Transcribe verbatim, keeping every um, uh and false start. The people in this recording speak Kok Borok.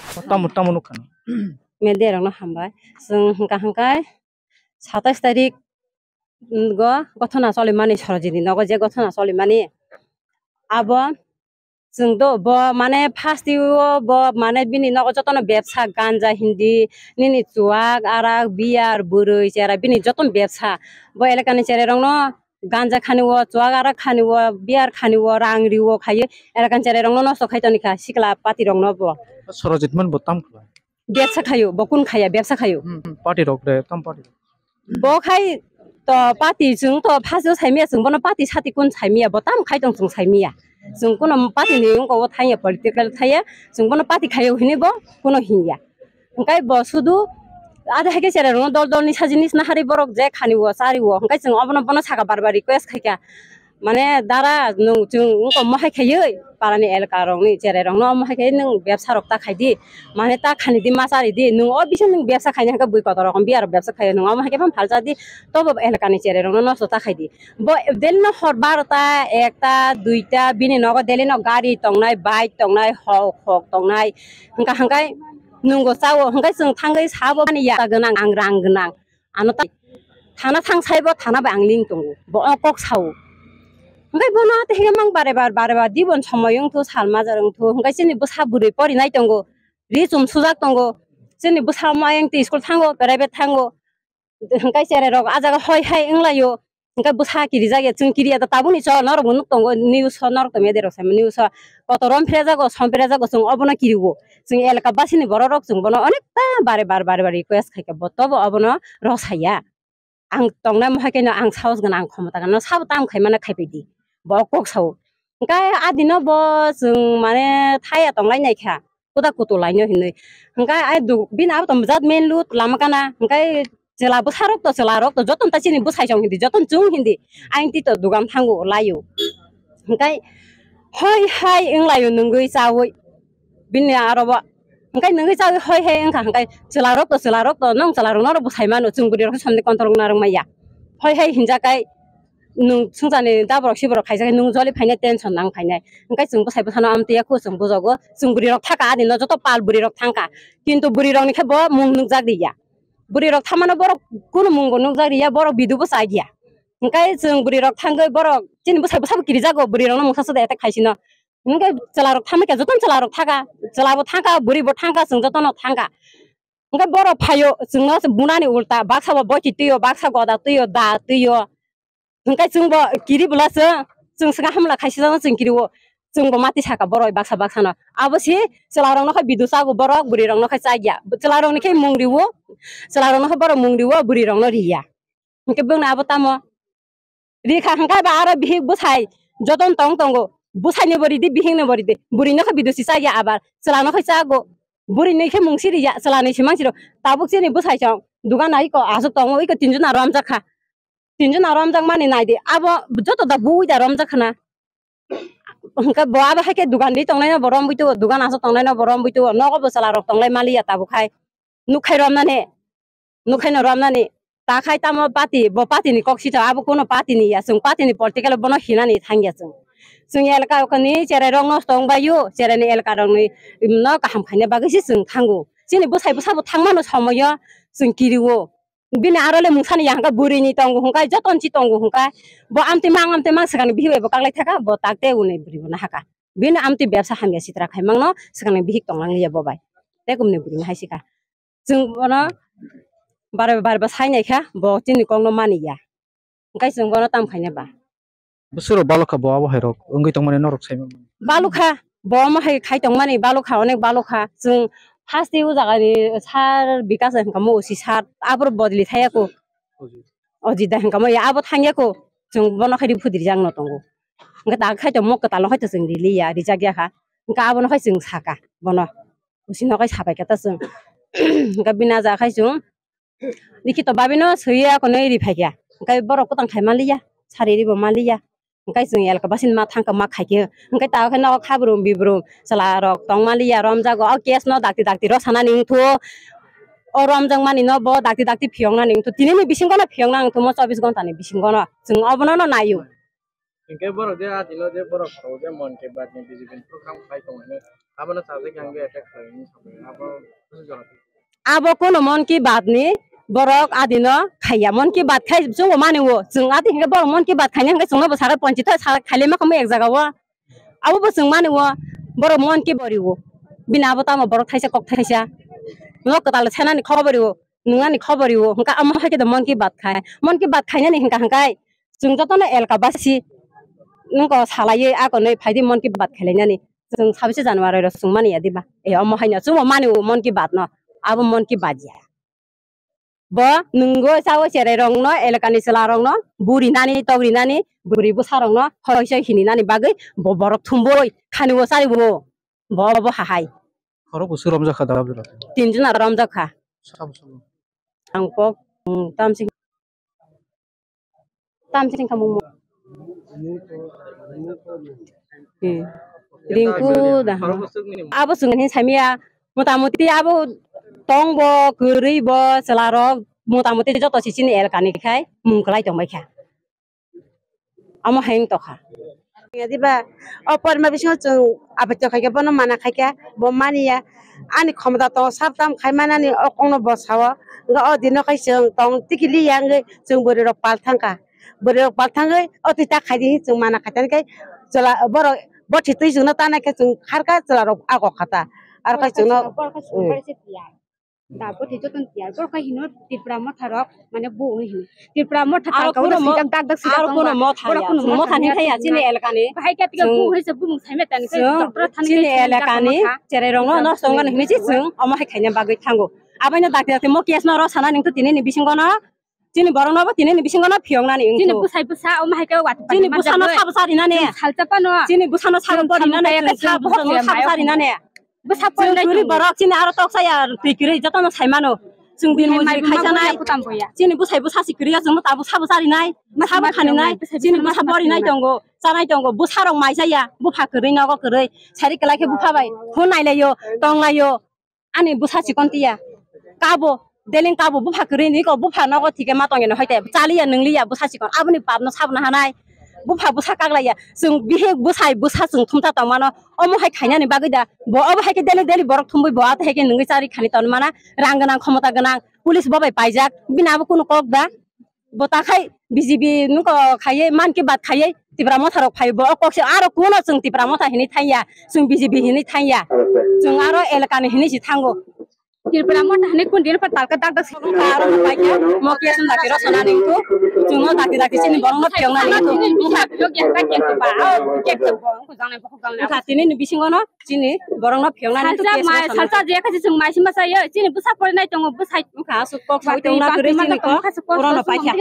Tamo, tamo nukha. Media rokno hambai. Chwng hwnkha hwnkhe satais tarik, mm, go gothona cholimani, Sorojitni nogo je gothona cholimani, abo chwng do bo mane first o bo mane bini nogo jotono bebsa ganja hindi, nini chuak, arak, beer, bwrwi, chera bini jotono bebsa. Bo elakani cherai rokno ganja khani o, chuak arak khani o, beer khani o, rang ri o khaio, elakani cherai rokno nosto khai toni kha, sikla party rokno bo. Sorojit man bo tam khlai. Bebsa khaio, bo kun khaya, bebsa khaio. Hmm, hmm, party rok de, tam party. Bo khai to party chwng to first o saimaya, chwng bono party sati kun saimaya, bo tam khai tong chwng saimaya. Chwng kuno party ni wngko o thangya, political thaya, chwng bono party khaio hini bo kuno hinya. Hwnkhe bo sudu ada haikhe cherai rokno dol dol ni sajini sna hari borok je khani o chari o, hwnkhe chwng obono bono saka bar bar request khaikha. Mane dara nwng chwng wngkha omo hai khaiwi parani elaka rokni cherai rokno omo hai khaiwi nwng bebsa rok ta khaidi, mane ta khani di ma chari di, nwng o bising nwng bebsa khaina hwnkhe bui kotor rok biya rok bebsa khaio, nwng omo hai khe phano phalsa di, tobo elakani cherai rokno nosto ta khaidi. Bo daily no hor barota, ekta, duita bini nogo daily no gari tongnai, bike tongnai, hok hok tongnai, hwnkha hwnkhe nwng bo chao, hwnkhe chwng thangwi sabo mani ya gwnang, ang rang gwnang. Ano ta thana thang saibo thana bai ang ling tongo, bo o kok sao. Hwnkhe bono tei hwnkhe mang bare bar bare bar dibon somoi wngthu, sal majar wngthu, hwnkhe chini bwsa bwrwi porinai tongo, ri chum sujak tongo, chini bwsa omo ayang twi school thango, private thango, hwnkhe cherai rok ah jaga hoi hai wnglaio, hwnkhe bwsa kirijak ya, chwng kiriya da tabukni cho norok bo nuk tongo, news o norok to media rok saimani news o kotor rom phre jago, som phre jago, chwng obono kiriwo. Chwng elaka basini borok rok chwng bono onek ta bare bare bare bare request khaikha, bo tobo obono rw saya. Ang tongnai mohai khe no ang sahos gwnang, ang khomota gwnang, sabo tam khai mano khai phaidi. Bo kok sao. Hwnkhe adino bo chwng mane thaya tonglai naikha. Kuda kutu laino hinwi. Hwnkhe ai du-, bini abo tong jat main road lama kana. Hwnkhe chwla bwsarok to, chwlarok to jotono ta chini bwsai chong hindi, jotono chwng hindi. Aini tito dugan thango laio. Hwnkhe hoi hai wnglaio nwngwi chawi. Bini aro bo hwnkhe nwngwi chawi hoi hai wngkha, hwnkhe chwlarok to, chwlarok to, nwng chwlarok norok bwsai mano, chwng bwrwi rok somni control narwk maya. Hoi hai hinjakai nwng swngcharni daborok siborok khaijak, nwng joli phainai, tension nang phainai. Hwnkhe chwng bwsai bwsano amtwi ya kho chwng bujogo, chwng bwrwi rok thaka adino joto pal bwrwi rok thangkha. Kintu bwrwi rokni khe bo mung nukjak riya. Bwrwi rok thamano borok kunu mungbo nukjak riya, borok bidu bo chak ya. Hwnkhe chwng bwrwi rok thangwi borok chini bwsai bwsabo kirijago, bwrwi rokno mungsa suda attack khaisino. Hwnkhe chwla rok thamwi khe jotono chwla rok thaka, chwla bo thangkha, bwrwi bo thangkha, chwng jotono thangkha. Hwnkhe borok phaio, chwngno se bunani ulta, baksa bo boiti twio, baksa goda twio, da twio. Hwnkhe chwngbo kiri bwla chwng, chwng swkang hamla khaisijak chwng kirio. Chwngbo mati saka borok baksa baksano. Abo si chwla rokno khe bidu chago borok, bwrwi rokno khe chak ya. Chwla rokni khe mung rio, chwla rokno khe borok mung rio, bwrwi rokno ri ya. Hwnkhe bwngno abo tamo? Rikha hwnkhe ba aro bihik bwsai jotono tong tongo. Bwsaino bo ridi, bihikno bo ridi. Bwrwino khe bidu si chak ya abar. Chwlano khe chago. Bwrwino khe mung si ri ya, chwlano si mang si ro. Tabuk chini bwsai chong. Dugan nai ko aswk tongo, iko tinjon aro amjak kha. Tinjon aro amjak mani nai di. Abo joto da bui da romjak khna. Hwnkhe bo abo hai khe dugan ri tongnai no bo romwi tuo, dugan aswk tongnai no bo romwi tuo. Nogo bo chwla rok tonglai mali ya tabuk hai. Nuk khai romnani. Nuk khai no romnani. Ta khai tamo party, bo party ni kok sitha, abo kuno party ni ya, chwng party ni political bono hinani thang ya chwng. Chwng elaka kani cherai rok no tong bai o, cherai ni elaka rok ni no kaham khaina bagwi se chwng thango. Chini bwsai bwsa bo thang mano somoyo chwng kiri o. Bini aro le mungsani ya hwnkha bwrwi ni tongo hwnkha, joto ni si tongo hwnkha. Bo amtwi mang, amtwi mang swkang ni bihik bai bo kaklai thaka, bo tak te uni bwrwi bo nahaka. Bini amtwi bebsa hamya sitra khai mangno swkang ni bihik tonglang liya bo bai. Te kumni bwrwi ni hai sikha. Chwng bono bare bare bo sai nai kha, bo chini kok no mani ya. Hwnkhe chwng bono tam khaina ba. Bwswk rok balokha bo abo hai rok wngwi tongmani norok sai mano. Balokha, bo omo hai khai tongmani balokha, onek balokha. Chwng haste o jaga ni sir Bikas hai hwnkha mo O C sir, aboro bodoli thaya ko. Ojit da hwnkha mo ya abo thangya ko. Chwng bono khai ri phudri jak no tongo. Hwnkhe ta khai to mok kwtal no khai to chwng rili ya, rijak ya kha. Hwnkhe abono khai chwng saka bono. O C no khai sabai kha ta chwng. Hwnkhe bini a jaga khai chwng. Likhi to babino swiya konwi ri phai kha. Hwnkhe borok kwtang khai manliya, sari ribo manliya. Hwnkhe chwng elka basing ma thangkha ma khai khe. Hwnkhe ta khe nogo khabrum bibrum chwla rok tong manliya romjago. O case no dakti dakti rw sanani wngthu. O romjak mani no bo dakti dakti phiyok nani wngthu. Tini ni bisingo no phiyok nang wngthu mo chobbish ghonta ni bisingo no. Chwng obono no naio. Hwnkhe borok je a dino je borok rok je Mon Ki Baat ni B J P ni program khai tong hwnwi. Abono chajak yang ge attack khlaimani samung abo kusu jora. Abo kono Mann Ki Baat ni borok adino khaiya. Mann Ki Baat khai chwngbo mani o. Chwng adi hinkhe borok Mann Ki Baat khaina hinkhe chwngno bo sakha ponchito sa khailai ma khamu ek jaga o. Abo bo chwng mani o. Borok Mann Ki Baat ri o. Bini abo tamo borok thaisa kok thaisa. No kwtal senani khobor ri o. Nwng ani khobor ri o. Hinkhe amo hai khe Mann Ki Baat khai. Mann Ki Baat khainani hinkha hinkhai. Chwng jotono elka basi. Nwng ko salaiwi ako noi phaidi Mann Ki Baat khailainani. Chwng sabise January ro chwng mani ya diba. E omo haino chwngbo mani o Mann Ki Baat no. Abo Mann Ki Baat ya. Bo nwngo sao cherai rokno, elakani chwla rokno, buri nani, togri nani, buri bwsa rokno, hoi soi hini nani bagwi bo borok thumboi khani o chari bo. Bo bo hahai. Khorok bo swi romjak kha da abjora. Tin jona romjak kha. Sabo sabo. Ang kok, mm, tamsi. Tamsing kamung mo. Hmm. Ringku da. Abo sungni samia motamuti abo tong bo, kwrwi bo, chwla rok motamuti joto si chini elkani khai mung kwlai tong bai kha. Amo hai wng tokha. Diba o porma bisingo chwng abaito khaikhe bono mana khaikhe bo maniya. Ani khomota tongo sab tam khai manani o kokno bo sao. Wngkha o dino khai chwng tong tikili ya wngwi chwng bwrwi rok pal thangkha. Bwrwi rok pal thangwi o twi ta khaidi hinwi chwng mana khaitani khai chwla borok bo thitwi chwngno tanai khe chwng kharkha chwla rok agok kha ta. Aro khai chwngno. Da bo thai joto ni tiyar. Borok hai hino Tripura motha rok, mane bo hino. Tripura motha aro talka kuno oro mo-, swijak dak dak swijak aro tongba. Kuno motha ya. Borok kuno chwng motha motha ni thaya, thaya chini elakani. Bahai khe tiga chwng, bo hoi se bumung saimai tani khe chwng doctor thani chini khe elakani motha. Cherai rong no chwng nosto wngmani hinwi se chwng omo hai khaina bagwi thango. Abaino dakti dakti mo case no oro sana ningthu tini ni bisingo no. Chini borok no bo tini ni bisingo no phiyok nani wngthu. Chini bwsai bwsa omo hai khe wati chini bwsa no sabo sari nani. Salsa pano. Chini bwsa no sabo pori nani. Chwng kaya khe chwng bwsa no sabo sari nani. Bwsa chwng porinai kwrwi tongo. Borok chini aro tok saya twi kwrwi jotono sai mano. Chwng din mujuri khaisa nai. Chini bwsai bwsa si kwrwi ya chwngno tabuk sabo chari nai. Sabo khani nai. Chini bwsa pori nai tongo. Chanai tongo. Bwsa rok mai jaya. Bupha kwrwi nogo kwrwi. Sari kwlai khe bupha bai. Phone nai laio. Tong laio. Ani bwsa chikon tiya. Kabo. Deleng kabo bupha kwrwi ni ko bupha nogo thike ma tongya no hoite. Chaliya nwngliya bwsa chikon. Aboni pap no sabna hanai. Bupha bwsa kaglaiya. Chwng bihik bwsai bwsa chwng thumta tongmano. Omo hai khainani bagwi da. Bo obo hai khe daily daily borok thumbui bo ato hai khe nungwi chari khani ton mana. Rang gwnang khomota gwnang. Police bo bai paijak. Bini abo kunu kok da. Bo ta khai B J P nuko khaiye Mann Ki Baat khaiye Tipra motha rok phai bo. O kok se aro kuno chwng Tipra motha hini thangya. Chwng B J P hini thangya. Chwng aro elakani hini si thango. Tripura motha hinwi kun din pha talka dak dak song. Aro no paikha, mo case no dakti rosana ningthu, chwngno dakti dakti chini borokno phiyokna ningthu. Wngkha tini ni bisingo no chini borokno phiyokna ningthu case rosana. Salsa je kha chwng mai sima sayo, chini bwsa pore nai tongo bwsai. Wngkha aswk kok sawi tongna kwrwi chini kok, oro no paikha.